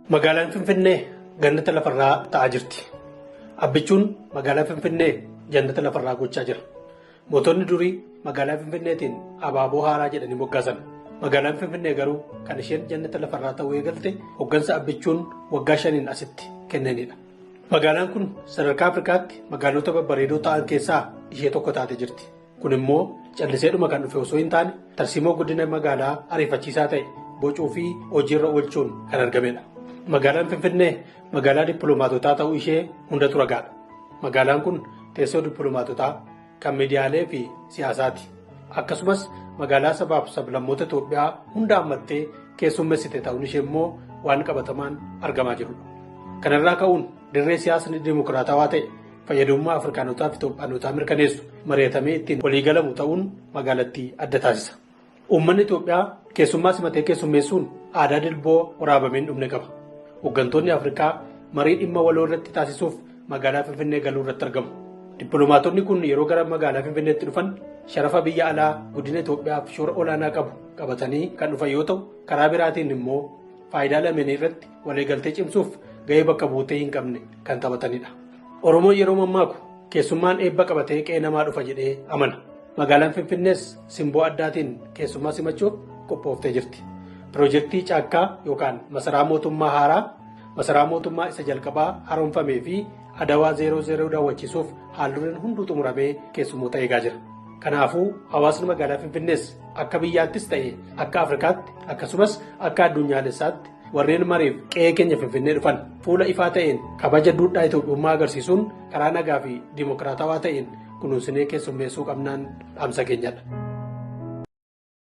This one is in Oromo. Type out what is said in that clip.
Magaalaan Finfinnee gannata lafarraa ta'aa jirti. Abbichuun magaalaa Finfinnee jannata lafarraa gochaa jira. Mootonni durii magaalaa Finfinneetiin abaaboo haaraa jedhanii moggaasan. Magaalaan Finfinnee garuu kan isheen jannata lafarraa ta'uu eegalte hoggansa Abbichuun waggaa 5n asitti kennanidha. Magaalaan kun sadarkaa Afrikaatti magaalota babbareedoo ta'an keessaa ishee tokko taatee jirti. Kun immoo calliseedhuma kan dhufe osoo hin taane tarsiimoo guddina magaalaa ariifachiisaa ta'e bocuu fi hojiirra oolchuun kan argamedha. Magaalaan Finfinnee magaalaa dippiloomaatotaa ta'uu ishee hundatu ragaadha. Magaalaan kun teessoo dippiloomaatotaa kan miidiyaalee fi siyaasaati. Akkasumas magaalaa sabaaf sablammoota Itoophiyaa hunda hammattee keessummeessite ta'uun ishee immoo waan qabatamaan argamaa jirudha. Kanarraa ka'uun dirree siyaasni dimokiraatawaa ta'e fayyadamummaa Afrikaanotaa fi Itoophiyaanotaa mirkaneessu mari'atamee ittiin waliigalamu ta'uun magaalattii adda taasisa. Uummanni Itoophiyaa keessummaa simatee keessummeessuun aadaa dilboo waraabamee hin dhumne qaba. Hooggantoonni Afrikaa marii dhimma waloo irratti taasisuuf magaalaa Finfinnee galuu irratti argamu. Dippiloomaatonni kun yeroo gara magaalaa Finfinneetti dhufan sharafa biyya alaa guddina Itoophiyaaf shoora olaanaa qabu qabatanii kan dhufan yoo ta'u, karaa biraatiin immoo faayidaa lameenii irratti waliigaltee cimsuuf gahee bakka buutee hin qabne kan taphatanidha. Oromoon yeroo mammaaku keessummaan eebba qabatee qe'ee namaa dhufa jedhee amana. Magaalaan Finfinnees simboo addaatiin keessummaa simachuuf qophooftee jirti. Piroojeektii caakkaa yookaan masaraa mootummaa haaraa, masaraa mootummaa isa jalqabaa haaromfamee fi Adawaa 00 daawwachiisuuf haaldureen hunduu xumuramee keessummoota eegaa jira. Kanaafuu hawaasni magaalaa Finfinnees akka biyyaattis ta'e akka Afrikaatti akkasumas akka addunyaalessaatti warreen mariif qe'ee keenya Finfinnee dhufan fuula ifaa ta'een kabaja duudhaa Itoophiyummaa agarsiisuun karaa nagaa fi dimokiraatawaa ta'een kunuunsinee keessummeessuu qabnaan dhaamsa keenyadha.